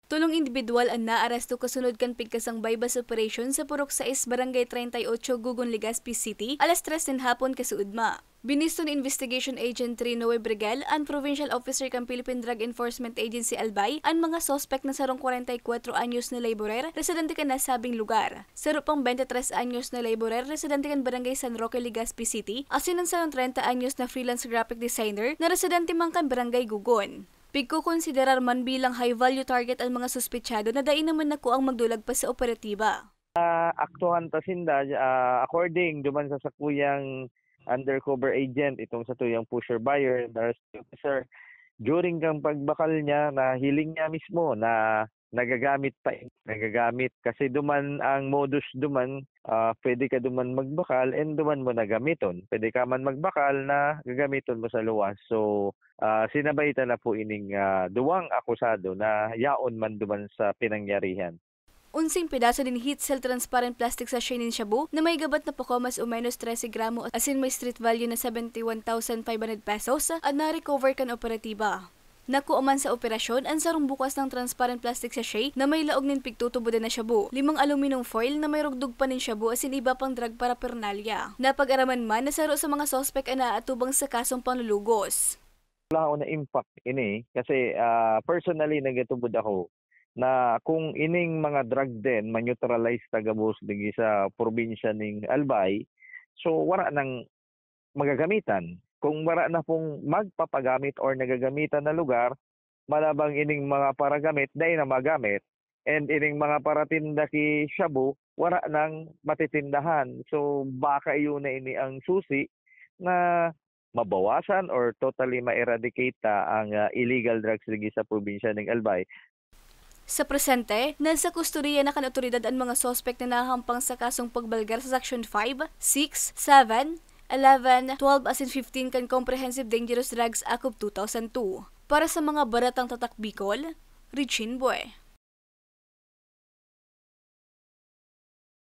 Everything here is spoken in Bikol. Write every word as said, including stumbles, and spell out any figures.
Tolong indibidwal an naaresto kasunod kan pigkasang buy-bust operation sa Purok sais, Barangay treinta y ocho, Gugon, Legazpi City, alas tres nin hapon kasuodma. Binisto ni Investigation Agent three Noe Briguel, an Provincial Officer kan Philippine Drug Enforcement Agency, Albay, an mga suspek na sarong kwarenta y kwatro anyos na laborer, residente kan nasabing lugar. Saro pang bente tres anyos na laborer, residente kan Barangay San Roque, Legazpi City, asin an sarong treinta anyos na freelance graphic designer na residente man kan Barangay Gugon. Pigkokonsiderar man bilang high-value target an mga suspetsado na dai naman nakuang magdulag pa sa operatiba. Aktuhan ta sinda, ah, according duman sa sakuyang undercover agent, itong satuyang pusher buyer, the rescue officer. During kang pagbakal niya, nahiling niya mismo na nagagamit pa, nagagamit. Kasi duman ang modus duman, ah, pwede ka duman magbakal and duman mo na gamiton. Pwede ka man magbakal na gagamiton mo sa luwas. So, ah, sinabay ta na po ining, ah, duwang akusado na yaon man duman sa pinangyarihan. Unsing pedaso nin heat seal transparent plastic sachet nin shabu na may gabat na pako mas o menos trese gramo asin may street value na seventy one thousand five hundred pesos an na-recover kan operatiba. Nakua man sa operasyon an sarong bukas na transparent plastic sachet na may laog nin pigtutubodan na shabu, limang aluminum foil na may rugdog pa nin shabu asin iba pang drug paraphernalia. Napag-araman man na saro sa mga suspek an naaatubang sa kasong panlulugos. Lahaw na impact ini kasi, ah, personally nagatubod ako na kung ining mga drug den ma-neutralize ta gabos digdi sa probinsya ning Albay, so wara nang magagamitan. Kung wara na pong magpapagamit or nagagamitan na lugar, malabang ining mga paragamit dai na magamit, and ining mga paratinda ki shabu wara nang matitindahan. So baka iyo na ini ang susi na mabawasan or totally ma-eradicate ta ang, ah, illegal drugs digdi sa probinsya ning Albay. Sa presente, nasa kustodiya na kan awtoridad an mga suspek na nahahampang sa kasong pagbalgar sa Section five, six, seven, eleven, twelve asin fifteen kan Comprehensive Dangerous Drugs Act of two thousand two. Para sa mga Baretang Tatak Bicol, Richin Bue.